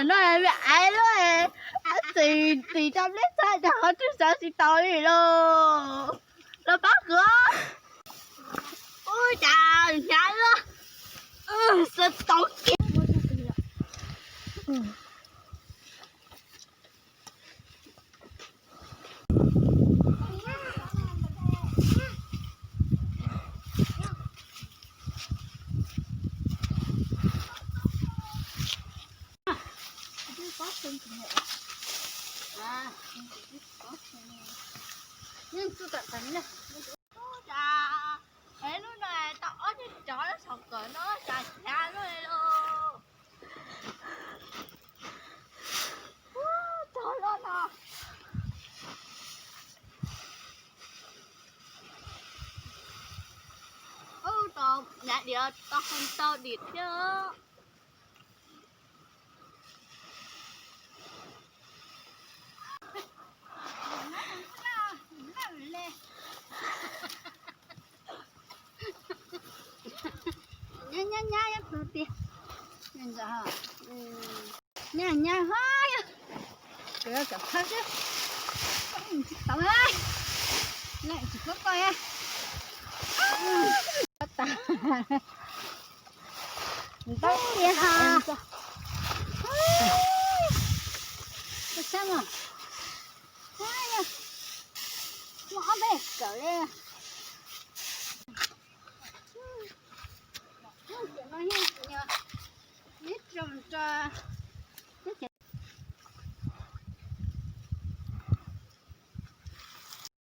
No me aiv lub, txim txim rau neb txhaj cas qhov twg xav tsis tau li lauj. Los pab kuv. Ub, cas hnyav lawm, xav tau kiag. Es lub no tau ob niag tsov saum kawm no cas hnyav lawm lauj. Ub, tsov loj no. Ub, tau hnyav diam, tau hau ntau dim thiab. Nyab nyab nyab tus tiag. Nyab nyab hov yog, kawm kawm phab xwb, tsis tau, leej tsis paub koj. Ntau tiag hov. Koj saib mas, muaj ob peb kawm li. Tiam no yeej tsis yog ib rooj rau